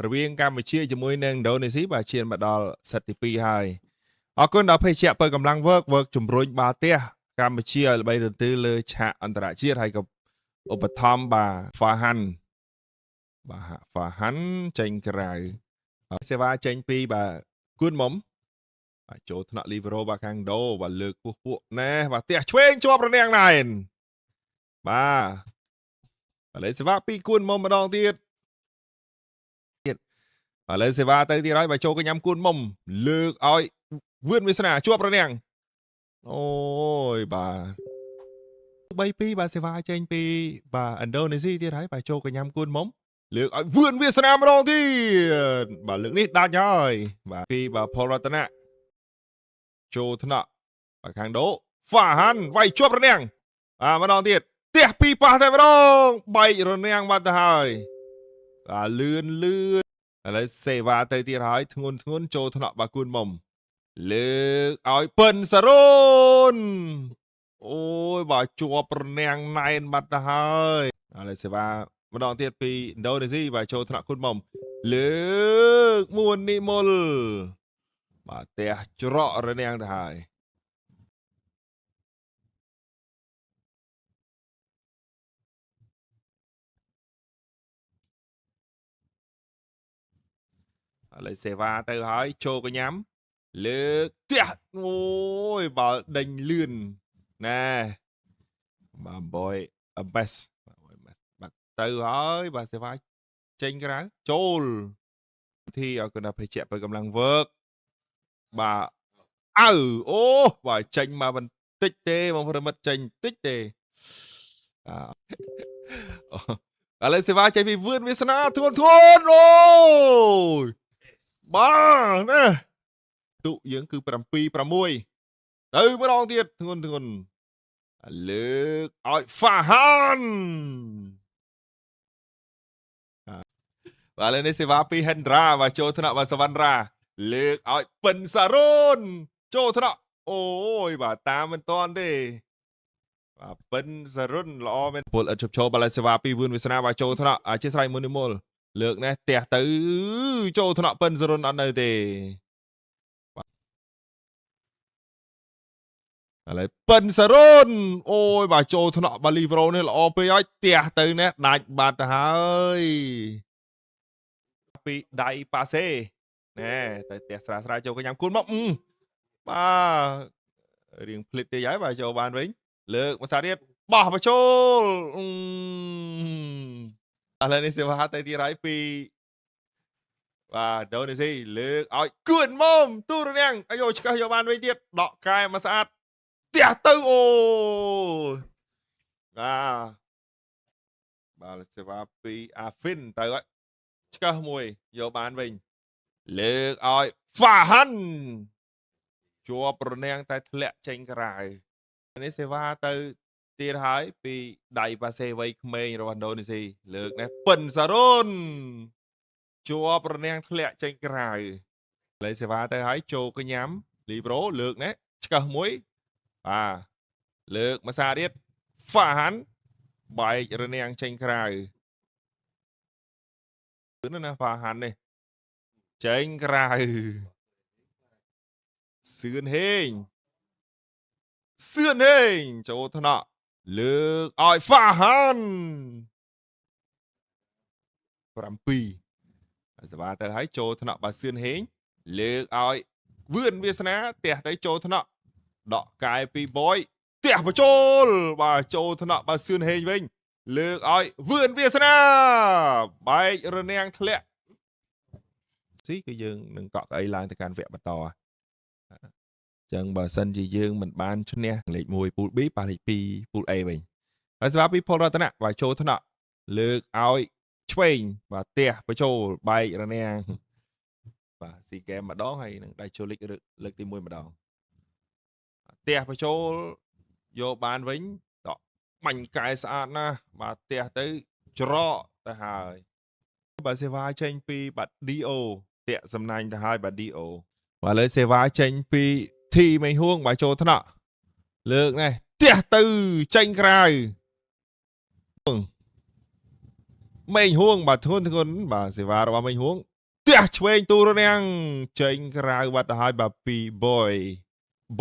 រវាងកម្ពុជាជាមួយនឹងឥណ្ឌូនេស៊ីបាទឈានមកដល់សិតទី2ហើយអរគុណដល់ភេសជ្ជៈបើកម្លាំង work work ជំរុញបាល់ទះកម្ពុជាឲ្យល្បីរន្ទឺលើឆាកអន្តរជាតិហើយក៏ឧបត្ថម្ភបាទហ្វាហាន់បាទហ្វាហាន់ចេញក្រៅសេវាចេញពីបាទគួនមុំបាទចូលថ្នាក់លីវីរ៉ូបាទខាងដូបាទលើកពោះពួកណែបាទផ្ទះឆ្វេងជាប់រនាំងណែនបាទឥឡូវសេវាពីគួនមុំម្ដងទៀតឥឡូវសេវាទៅទៀតហើយបាទចូលកញ្ញាំគួនមុំលើកឲ្យវឿនវាសនាជាប់រនាំងអូយបាទ3-2បាទសេវាចេញពីបាទឥណ្ឌូនេស៊ីទៀតហើយបាទចូលកញ្ញាំគួនមុំលើកឲ្យវឿនវាសនាម្ដងទៀតបាទលើកនេះដាច់ហើយបាទពីបាទផលរតនៈចូលថ្នាក់បាទខាងដូហ្វាហាន់វាយជាប់រនាំងអាម្ដងទៀតផ្ទះពីរប៉ះតែម្ដងបែករនាំងបាត់ទៅហើយបាទលឿនលឿនឥឡូវសេវាទៅទៀតហើយធ្ងន់ធ្ងន់ចូលថ្នាក់បាទគួនមុំលើកឲ្យពិនសរុនអូយបាទជាប់រនាំងណែនបាត់ទៅហើយឥឡូវសេវាម្ដងទៀតពីឥណ្ឌូនេស៊ីបាទចូលថ្នាក់គួនមុំលើកមួននិមលបាទផ្ទះច្រករនាំងទៅហើយឥឡូវសេវាទៅហើយចូលកញ្ញាំលើកផ្ទះអូយបាល់ដេញលឿនណែបាទ boy a best បាទទៅហើយបាទសេវាចេញក្រៅចូលធីឲ្យគណៈភេជ្ជៈបើកម្លាំង work បាទអៅអូបាទចេញមកបន្តិចទេបងប្រិមិត្តចេញបន្តិចទេបាទឥឡូវសេវាចេញពីវឿនវាសនាធ្ងន់ធ្ងន់អូយបាទណាទុយើងគឺ7 6ទៅម្ដងទៀតធ្ងន់ធ្ងន់លើកឲ្យហ្វាហានបាទឥឡូវនេះសេវាពីហិនដ្រាបាទចូលថ្នាក់បាទសវណ្ណរាលើកឲ្យពិនសារុនចូលថ្នាក់អូយបាទតាមមិនតាន់ទេបាទពិនសារុនល្អមែនពលឥតជប់ឈរបាទសេវាពីវឿនវាសនាបាទចូលថ្នាក់អធិស្ឋានមុននិមលលើកនេះផ្ទះទៅចូលថ្នាក់ពិនសារុនអត់នៅទេឥឡូវពិនសារុនអូយបាទចូលថ្នាក់បាលីប្រូនេះល្អពេកហើយផ្ទះទៅនេះដាច់បាត់ទៅហើយពីដៃប៉ាសេណែតែផ្ទះស្រាស្រាចូលកញ្ញាំគួនមកបាទរៀងភ្លេចតិចហើយបាទចូលបានវិញលើកមួយសាទៀតបោះបញ្ចូលឥឡូវនេះសេវាទៅទីហើយពីបាទដូនេស៊ីលើកឲ្យគួនមុំទូរនាងអាយឆ្កឹះយកបានវិញទៀតដកកែមកស្អាតផ្ទះទៅអូបាទបាទសេវាពីអាហ្វិនទៅឲ្យឆ្កឹះមួយយកបានវិញលើកឲ្យហ្វាហាន់ជាប់រនាំងតែធ្លាក់ចេញក្រៅនេះសេវាទៅទៀតហើយពីដៃប៉ាសេវ័យក្មេងរបស់ឥណ្ឌូនេស៊ីលើកនេះពិនសារុនជាប់រនាំងធ្លាក់ចេញក្រៅលេសេវាទៅហើយចូលកញ្ញាំលីប្រូលើកនេះឆ្កឹះមួយបាទលើកមួយសាទៀតហ្វាហាន់បែករនាំងចេញក្រៅណាហ្វាហាន់នេះចេញក្រៅសឿនហេងសឿនហេងចូលថ្នាក់លើកឲ្យហ្វាហាន់7សបាទៅហើយចូលថ្នាក់បាទសឿនហេងលើកឲ្យវឿនវាសនាផ្ទះទៅចូលថ្នាក់ដកកែពីបយផ្ទះបញ្ចូលបាទចូលថ្នាក់បាទសឿនហេងវិញលើកឲ្យវឿនវាសនាបែករនាំងធ្លាក់ស៊ីគឺយើងនឹងកក់កៅអីឡើងទៅកាន់វគ្គបន្តអញ្ចឹងបើសិនជាយើងមិនបានឈ្នះលេខ1ពូល B ប៉ះលេខ2ពូល A វិញហើយសម្រាប់ពីពលរតនៈបាទចូលថ្នាក់លើកឲ្យឆ្វេងបាទផ្ទះបញ្ចូលបែករនាំងបាទស៊ីហ្គេមម្ដងហើយនឹងដៃចូលលិចលើកទី1ម្ដងផ្ទះបញ្ចូលយកបានវិញដកបាញ់កែស្អាតណាស់បាទផ្ទះទៅច្រកទៅហើយបាទសេវាចេញពីបាទ DO តាក់សំណាញ់ទៅហើយបាទ DO បាទឥឡូវសេវាចេញពីធីមេហួងបាទចូលថ្នាក់លើកនេះផ្ទះទៅចេញក្រៅ មេងហួងបាទធ្ងន់ធ្ងន់បាទសេវារបស់មេងហួងទះឆ្វេងទូរនាងចេញក្រៅបាត់ទៅហើយបាទពី boy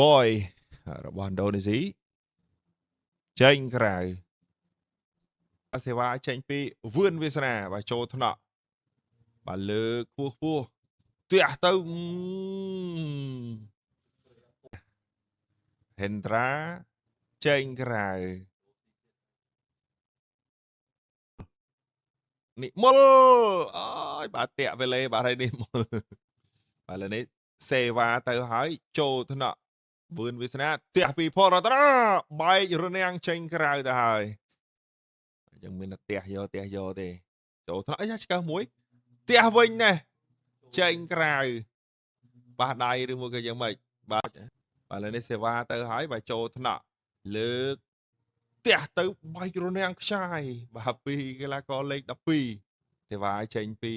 boy របស់ឥណ្ឌូនេស៊ីចេញក្រៅសេវាចេញពីវឿនវាសនាបាទចូលថ្នាក់បាទលើខ្ពស់ខ្ពស់ទះទៅហេនត្រាចេញក្រៅនិមលអើយបាទតាក់វេលេបាទហើយនិមលបាទលើនេះសេវាទៅហើយចូលថ្នាក់វឿនវាសនាទះពីផលរតនាបែករនាំងចេញក្រៅទៅហើយអញ្ចឹងមានតែទះយកទះយកទេចូលថ្នាក់អីឆ្កឹះមួយទះវិញណែចេញក្រៅបាសដៃឬមួយក៏យ៉ាងម៉េចបាទបាទលើនេះសេវាទៅហើយបាទចូលថ្នាក់លើកទះទៅបែករនាំងខ្ចាយបាទពីកីឡាករលេខ12សេវាចេញពី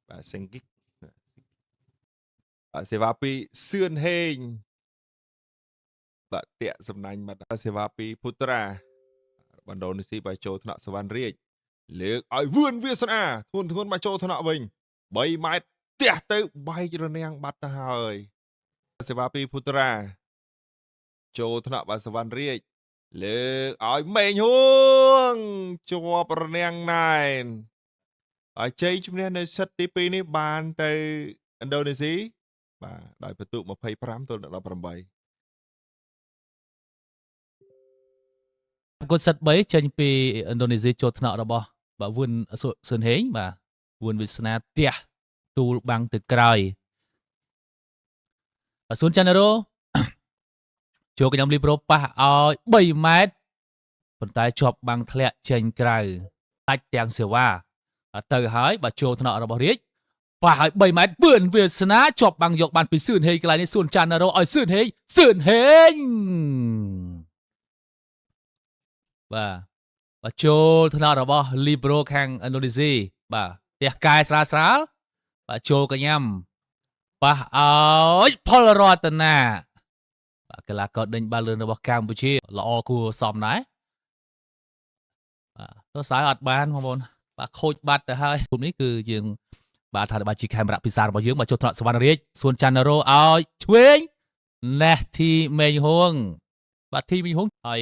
បាទសេងគិកបាទសេវាពីសឿនហេងបាទតាក់សំណាញ់បាទសេវាពីពុត្រាបណ្ដូនេស៊ីបាទចូលថ្នាក់សវណ្ណរាជលើកឲ្យវឿនវាសនាធ្ងន់ធ្ងន់បាទចូលថ្នាក់វិញ3ម៉ែត្រទះទៅបែករនាំងបាត់ទៅហើយសេវាពីពុត្រាចូលថ្នាក់បាទសវណ្ណរាជលើកឲ្យមេងហួងជាប់រនាំងណែនហើយជ័យជំនះនៅសិតទី2នេះបានទៅឥណ្ឌូនេស៊ីបាទដោយពិន្ទុ25ទល់នឹង18ប្រកួតសិត3ចេញពីឥណ្ឌូនេស៊ីចូលថ្នាក់របស់បាទវឿនសឿនហេងបាទវឿនវាសនាទះទូលបាំងទៅក្រោយបាទសួនចាន់រ៉ូចូលកញ្ញាំលីប្រូប៉ះឲ្យ3ម៉ែត្រប៉ុន្តែជាប់បាំងធ្លាក់ចេញក្រៅដាច់ទាំងសេវាទៅហើយបាទចូលថ្នាក់របស់រាជប៉ះឲ្យ3ម៉ែត្រវឿនវាសនាជាប់បាំងយកបានពីសឿនហេងកន្លែងនេះសួនចាន់រ៉ូឲ្យសឿនហេងសឿនហេងបាទបាទចូលថ្នាក់របស់ Libro ខាងឥណ្ឌូនេស៊ីបាទផ្ទះកែស្រាលស្រាលបាទចូលកញ្ញាំប៉ះឲ្យផលរតនាបាទកីឡាករដេញបាល់លឿនរបស់កម្ពុជាល្អគួរសមដែរបាទទោះស្អើអត់បានបងប្អូនបាទខូចបាត់ទៅហើយរូបនេះគឺយើងបាទថាបាទជាខេមរៈពិសារបស់យើងបាទចូលថ្នាក់សវណ្ណរាជសួនច័ន្ទរោឲ្យឆ្វេងណេះធីមេងហួងបាទធីមេងហួងហើយ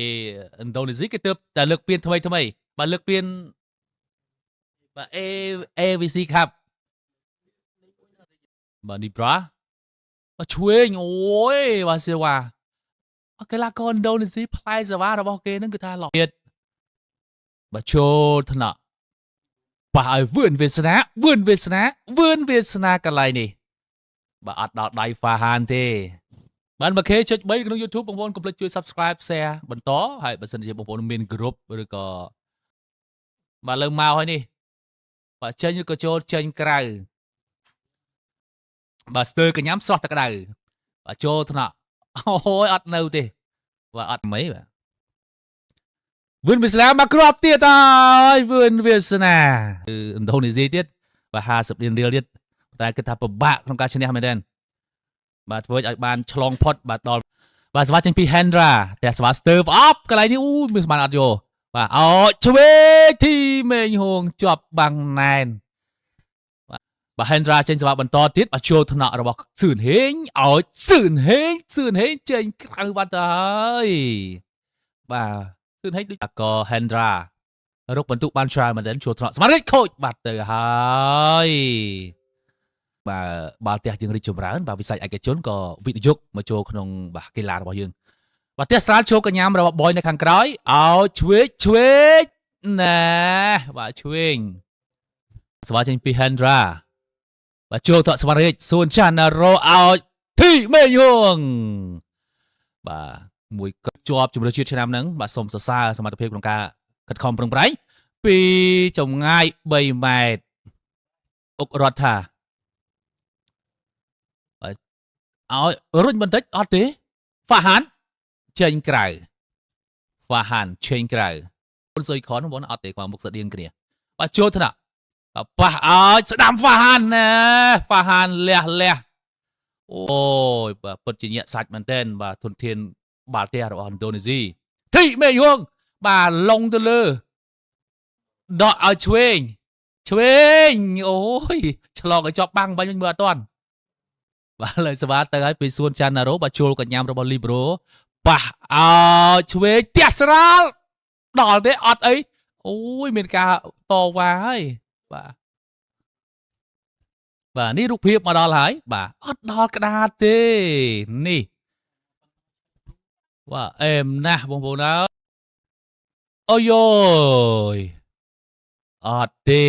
ឥណ្ឌូនេស៊ីគេទើបតែលើកពានថ្មីថ្មីបាទលើកពានបាទ AVC Cup បាទនីប្រាបាទឆ្វេងអូយបាទសេវាកីឡាករឥណ្ឌូនេស៊ីផ្លែសេវារបស់គេនឹងគឺថាល្អទៀតបាទចូលថ្នាក់ប៉ះឲ្យវឿនវាសនាវឿនវាសនាវឿនវាសនាកន្លែងនេះបាទអត់ដល់ដៃហ្វាហានទេបាន 1K ចុច3ក្នុង YouTube បងប្អូនកុំភ្លេចជួយ Subscribe Share បន្តហើយបើសិនជាបងប្អូនមាន group ឬក៏បាទលើមកហើយនេះបាទចេញឬក៏ចូលចេញក្រៅបាទស្ទើកញ្ញាំស្រស់តែក្តៅបាទចូលថ្នាក់អូយអត់នៅទេបាទអត់មិនបាទវឿនវាសនាមកគ្រាប់ទៀតហើយវឿនវាសនាគឺឥណ្ឌូនេស៊ីទៀតបាទ50លានរៀលទៀតតែគិតថាពិបាកក្នុងការឈ្នះមែនទេបាទធ្វើឲ្យបានឆ្លងផុតបាទដល់បាទស្វាចេញពី Hendra តែស្វាស្ទើផ្អប់កន្លែងនេះអូមានស្មានអត់យកបាទអោឆ្វេងធីមេងហួងជាប់បាំងណែនបាទ Hendra ចេញស្វាបន្តទៀតបាទចូលថ្នាក់របស់សឿនហេងឲ្យសឿនហេងសឿនហេងចេញក្រៅបាត់ទៅហើយបាទសឿនហេងដូចក Hendra រកបន្ទុកបានច្រើនមែនទែនចូលថ្នាក់ស្មារតីខូចបាត់ទៅហើយបាទបាល់ទះយើងរីកចម្រើនបាទវិស័យឯកជនក៏វិនិយោគមកចូលក្នុងបាទកីឡារបស់យើងបាទទះស្រាលចូលកញ្ញាំរបស់បយនៅខាងក្រោយឲ្យឆ្វេងឆ្វេងណែបាទឆ្វេងស្វាចេញពី Hendra បាទចូលតស្មារតីសួនចាន់រ៉ូឲ្យធីមេងហួងបាទមួយជាប់ជម្រើសជាតិឆ្នាំហ្នឹងបាទសូមសរសើរសមត្ថភាពក្នុងការខិតខំប្រឹងប្រែងពីចម្ងាយ3ម៉ែត្រអុករដ្ឋាឲ្យរុញបន្តិចអត់ទេហ្វាហានចេញក្រៅហ្វាហានចេញក្រៅសុយខនបងអត់ទេគាត់មុខស្តៀងគ្នាបាទចូលថ្នាក់ប៉ះឲ្យស្ដាំហ្វាហានណាហ្វាហានលះលះអូយបាទពិតជាញាក់សាច់មែនទែនបាទធនធានបាល់ទះរបស់ឥណ្ឌូនេស៊ីធីមេងហួងបាទឡុងទៅលើ ដកឲ្យឆ្វេងឆ្វេងអូយឆ្លងឲ្យជាប់បាំងបាញ់វិញមើលអត់ទាន់បាទលើសវ៉ាទៅឲ្យពីសួនចាន់ណារ៉ូបាទជួលកញ្ញាំរបស់លីប្រូប៉ះឲ្យឆ្វេងទះស្រាលដល់ទេអត់អីអូយមានការតវ៉ាហើយបាទបាទនេះរូបភាពមកដល់ហើយបាទអត់ដល់ក្តារទេនេះបាទអេមណាស់បងប្អូនអើយអូយយអត់ទេ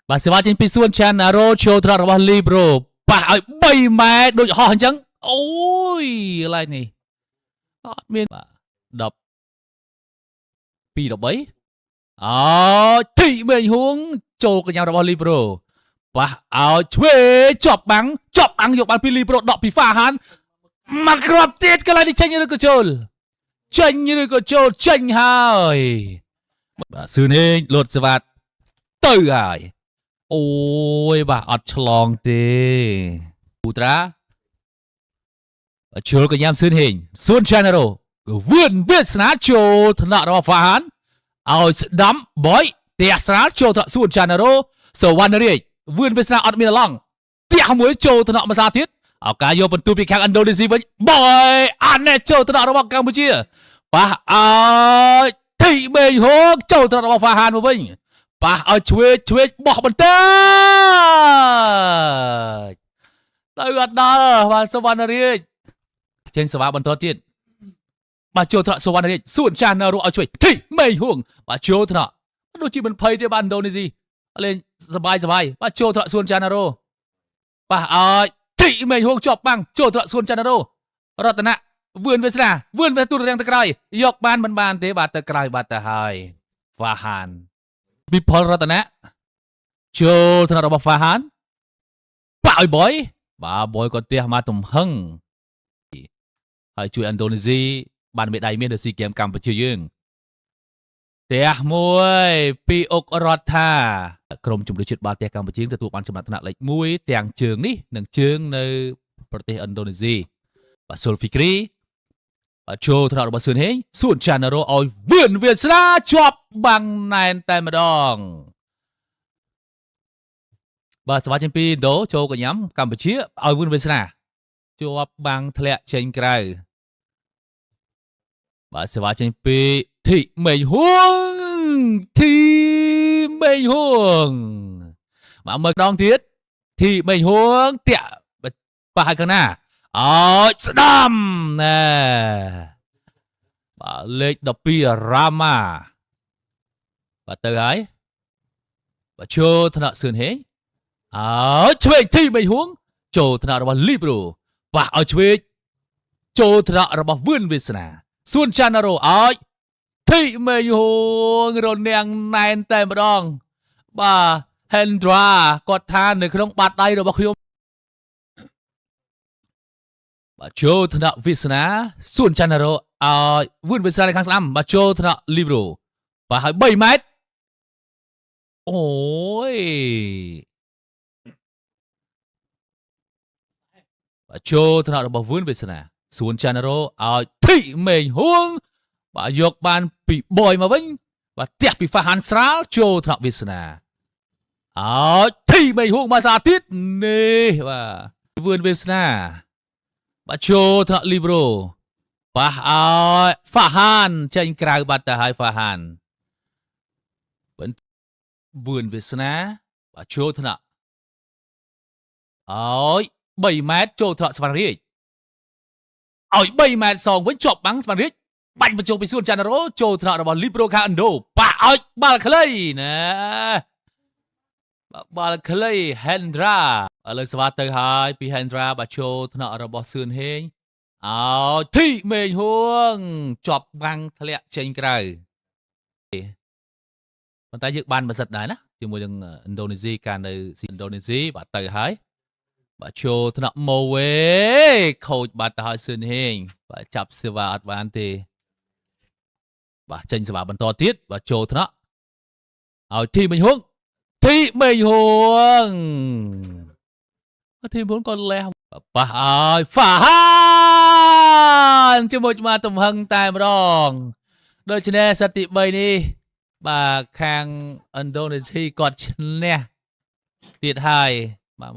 បាទសេវាចេញពីសួនចាន់ណារ៉ូចូលត្រង់របស់លីប្រូប៉ះឲ្យ3ម៉ែត្រដូចហោះអញ្ចឹងអូយកន្លែងនេះអត់មានបាទ12 13អោទីមេងហួងចូលកញ្ញារបស់លីប្រូប៉ះឲ្យឆ្វេជាប់បាំងជាប់បាំងយកបានពីលីប្រូដកពីហ្វាហានមកគ្រាប់ទៀតកន្លែងនេះចេញឬក៏ចូលចេញឬក៏ចូលចេញហើយបាទសឿនហេងលុតសវ៉ាត់ទៅហើយអូយបាទអត់ឆ្លងទេពូត្រាចូលកញ្ញាសឿនហេងសួនឆាណារ៉ូវឿនវាសនាចូលថ្នាក់របស់ហ្វាហានឲ្យស្ដាំបយទះស្រាលចូលថ្នាក់សួនចាណារ៉ូសវណ្ណរាជវឿនវាសនាអត់មានឡងទះមួយចូលថ្នាក់មួយសាទៀតឱកាសយកបន្ទូពីខាងឥណ្ឌូនេស៊ីវិញបយអានេះចូលថ្នាក់របស់កម្ពុជាប៉ះឲ្យធីមេងហូកចូលថ្នាក់របស់ហ្វាហានមកវិញប៉ះឲ្យឆ្វេងឆ្វេងបោះបន្តិចទៅអត់ដល់បាទសវណ្ណរាជចេញសេវាបន្តទៀតបាទចូលថ្នាក់សវណ្ណរាជសួនចាណារ៉ូឲ្យជួយធីមេងហួងបាទចូលថ្នាក់ដូចជាមិនភ័យទេបាទឥណ្ឌូនេស៊ីលេងសบายសบายបាទចូលថ្នាក់សួនចាណារ៉ូប៉ះឲ្យធីមេងហួងជាប់បាំងចូលថ្នាក់សួនចាណារ៉ូរតនៈវឿនវាសនាវឿនវាទូររាំងទៅក្រោយយកបានមិនបានទេបាទទៅក្រោយបាទទៅហើយហ្វាហានពីផលរតនៈចូលថ្នាក់របស់ហ្វាហានប៉ះឲ្យបយបាទបយក៏ទះមកទំហឹងហើយជួយឥណ្ឌូនេស៊ីបានមេដាយមាសនៅស៊ីហ្គេមកម្ពុជាយើងផ្ទះមួយពីអុករដ្ឋាក្រុមជម្រើសជាតិបាល់ទះកម្ពុជាទទួលបានចំណាត់ថ្នាក់លេខ1ទាំងជើងនេះនិងជើងនៅប្រទេសឥណ្ឌូនេស៊ីបាទស៊ុលហ្វីគ្រីបាទចូលថ្នាក់របស់សឿនហេងសួនចាណារ៉ូឲ្យវឿនវាសនាជាប់បាំងណែនតែម្ដងបាទសមាជិកពីឥណ្ឌូចូលកញ្ញាំកម្ពុជាឲ្យវឿនវាសនាជាប់បាំងធ្លាក់ចេញក្រៅបាទសេវាចេញពីធីមេងហួងធីមេងហួងបាទមើលដងទៀតធីមេងហួងតាក់ប៉ះឲ្យខាងណាអោចស្ដាំណែបាទលេខ12រ៉ាម៉ាបាទទៅហើយបាទចូលថ្នាក់សឿនហេងអោចឆ្វេងធីមេងហួងចូលថ្នាក់របស់លីប្រូប៉ះឲ្យឆ្វេងចូលថ្នាក់របស់វឿនវាសនាសួនចាណារ៉ូឲ្យធីមេងហួងរនាងណែនតែម្ដងបាទ Hendra គាត់ថានៅក្នុងបាតដៃរបស់ខ្ញុំបាទចូលថ្នាក់វាសនាសួនចាណារ៉ូឲ្យវឿនវាសនានៅខាងស្ដាំបាទចូលថ្នាក់លីប្រូបាទឲ្យ3ម៉ែត្រអូយបាទចូលថ្នាក់របស់វឿនវាសនាសួនចាណារ៉ូឲ្យធីមេងហួងបាទយកបានពីបយមកវិញបាទទះពីហ្វាហានស្រាលចូលថ្នាក់វាសនាឲ្យធីមេងហួងមកសាទៀតនេះបាទវឿនវាសនាបាទចូលថ្នាក់លីប្រូប៉ះឲ្យហ្វាហានចេញក្រៅបាត់ទៅហើយហ្វាហានវឿនវាសនាបាទចូលថ្នាក់ឲ្យ3ម៉ែត្រចូលថ្នាក់ស្វណ្ណរាជឲ្យ3ម៉ែត្រសងវិញជាប់បាំងស្វណ្ណរាជបាញ់បញ្ចូលពីសួនចាណារ៉ូចូលថ្នាក់របស់លីប្រូខាឥណ្ឌូប៉ះឲ្យបាល់ខ្លីណាបាទបាល់ខ្លី Hendra ឥឡូវស្វាទៅហើយពី Hendra បាទចូលថ្នាក់របស់សឿនហេងឲ្យធីមេងហួងជាប់បាំងធ្លាក់ចេញក្រៅប៉ុន្តែយើងបានប្រសិទ្ធដែរណាជាមួយនឹងឥណ្ឌូនេស៊ីកាលនៅឥណ្ឌូនេស៊ីបាទទៅហើយបាទចូលថ្នាក់ម៉ូវេខូចបាត់ទៅហើយសឿនហេងបាទចាប់សេវាអត់បានទេបាទចេញសេវាបន្តទៀតបាទចូលថ្នាក់ឲ្យធីមេងហួងធីមេងហួងធីមុនក៏លះប៉ះឲ្យហ្វាហានជាមួយមកទំហឹងតែម្ដង ដូច្នេះសិតទី3នេះបាទខាងឥណ្ឌូនេស៊ីគាត់ឈ្នះទៀតហើយបាទ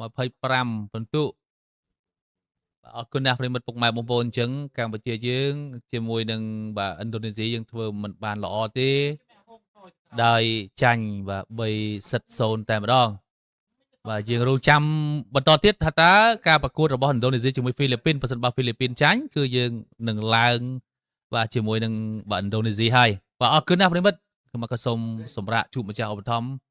25ពិន្ទុបាទអរគុណណាស់ប្រិយមិត្តពុកម៉ែបងប្អូនអញ្ចឹងកម្ពុជាយើងជាមួយនឹងបាទឥណ្ឌូនេស៊ីយើងធ្វើមិនបានល្អទេដោយចាញ់បាទ3សិត0តែម្ដងបាទយើងរងចាំបន្តទៀតថាតើការប្រកួតរបស់ឥណ្ឌូនេស៊ីជាមួយហ្វីលីពីនប្រសិនបើហ្វីលីពីនចាញ់គឺយើងនឹងឡើងបាទជាមួយនឹងបាទឥណ្ឌូនេស៊ីហើយបាទអរគុណណាស់ប្រិយមិត្តខ្ញុំក៏សូមសម្រាប់ជួបម្ចាស់ឧបត្ថម្ភ។